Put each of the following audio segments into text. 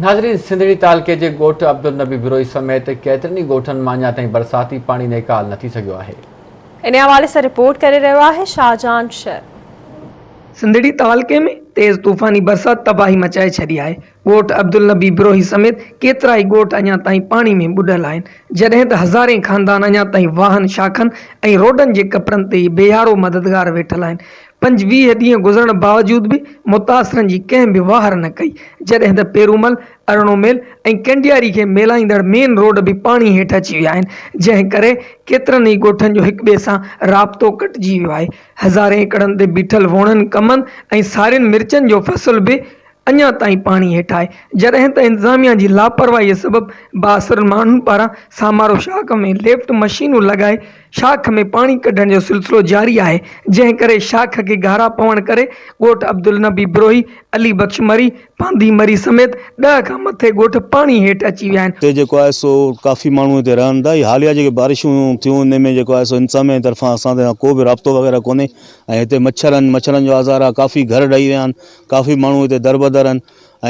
ناظرين سنڌڙي تعلقي جي ڳوٺ عبدالنبي بروهي سميت ڪيترن ئي ڳوٺن مان اڃا تائين برساتي پاڻي نيڪال نه ٿي سگهيو آهي. ان حوالي سان رپورٽ ڪري رهيو آهي شاهجهان شر. سنڌڙي تعلقي ۾ تيز طوفاني برسات تباهي مچائي ڇڏي آهي، ڳوٺ عبدالنبي بروهي سميت ڪيترائي ڳوٺ اڃا تائين پاڻي ۾ ٻڏل آهن، جڏهن ته هزارين خاندان اڃا تائين واهن، شاخن ۽ روڊن جي ڪپرن تي ئي بي يارو مددگار ويٺل آهن، 25 ڏينهن گذرڻ باوجود به متاثرن جي ڪنهن به واهر نه ڪئي، جڏهن ته پيرومل، ارڙو ميل ۽ ڪنڊياري کي ميلائيندڙ مين روڊ به پاڻي هيٺ اچي ويا آهن، جنهن ڪري ڪيترن ئي ڳوٺن جو هڪٻئي سان رابطو ڪٽجي ويو آهي، هزارين ايڪڙن تي بيٺل ووڻن، ڪمند ۽ سارين مرچن جو فصل به اڃا تائين پاڻي هيٺ آهي، جڏهن ته انتظاميا جي لاپرواهي سبب بااثر ماڻهن پاران سامارو شاخ ۾ ليفٽ مشينون لڳائي شاخ ۾ پاڻي ڪڍڻ جو سلسلو جاري آهي، جنهن ڪري شاخ کي گهارا پوڻ ڪري ڳوٺ عبدالنبي بروهي، علي بخش مري، پانڌي مري سميت ڏهه کان مٿي ڳوٺ پاڻي هيٺ اچي ويا آهن. هتي جيڪو آهي سو ڪافي ماڻهو هتي رهن ٿا، هي حاليه جيڪي بارشون ٿيون ان ۾ جيڪو آهي سو انتظاميا جي طرفان اسان سان ڪو به رابطو وغيره ڪونهي ۽ هتي مڇر آهن مڇرن جو آزار آهي ڪافي گهر ڊهي ويا آهن ڪافي ماڻهو هتي دربدر آهن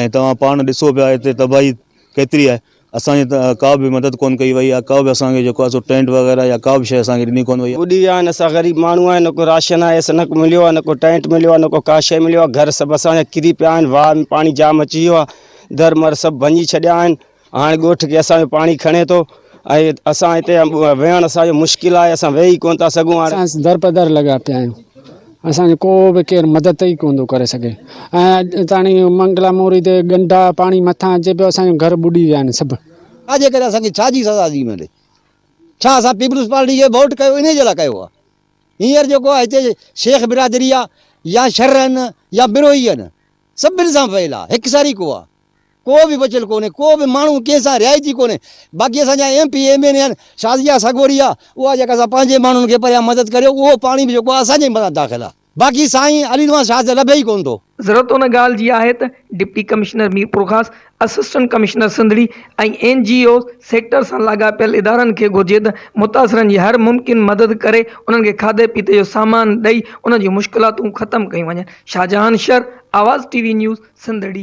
۽ توهان پاڻ ڏسو پيا هتي تباهي ڪيتري آهي اسان جي ڪا به مدد ڪونه ڪئي وئي آهي ڪا به اسان کي جيڪو آهي سو ٽينٽ وغيره يا ڪا به شيء اسان کي ڏني ڪونه وئي آهي. ٻڏي ويا آهن اسان غريب ماڻهو آهيون نه ڪو راشن آهي اسان نه ڪو مليو آهي نه ڪو ٽينٽ مليو آهي نه ڪو ڪا شيء مليو آهي گهر سڀ اسان جا ڪري پيا آهن واهه ۾ پاڻي جام اچي ويو آهي در مر سڀ ڀڃي ڇڏيا آهن هاڻي ڳوٺ کي اسان جو پاڻي کڻي ٿو ۽ اسان هتي ويهڻ اسان جو مشڪل آهي اسان ويهي ڪونه ٿا سگهون هاڻي. اسان درپدر لڳا پيا آهيون اسان جو ڪو به ڪير مدد ئي ڪونه ٿو ڪري سگهي ۽ اڄ تاڻي منگلا موري تي ڳنڍا پاڻي مٿان اچي پيو اسان جو گهر ٻڏي ويا آهن سڀ. ڇا جي ڪري اسان کي ڇا جي سزا ٿي ملي ڇا اسان پيپلز پارٽي کي ووٽ ڪيو انهي جي لاء ڪيو آهي هينئر جيڪو آهي هتي شيخ برادري آهي يا شر آهن يا بروهي آهن سڀني سان فيل آهي هڪ ساريڪو آهي ڪو به بچيل ڪونهي، ڪو به ماڻهو ڪنهن سان رعايتي ڪونهي، باقي اسان جا ايم پي ايم اين اي آهن، شازيه سڳوري آهي، اها جيڪا سا پنهنجي ماڻهن کي پريان مدد ڪريو، اهو پاڻي به جيڪو آهي اسان جي مٿان داخل آهي، باقي سائين علي نواز شاهه ته لڀي ئي ڪونه ٿو. ضرورت ان ڳالهه جي آهي ته deputy commissioner Mirpurkhas, assistant commissioner Sindhri ۽ N G Os sector سان لاڳاپيل ادارن کي گهرجي ته متاثرن جي هر ممڪن مدد ڪري انهن کي کاڌي پيتي جو سامان ڏئي انهن جون مشڪلاتون ختم ڪيون وڃن. Shahjahan Shar, Awaz T V news, Sindhri.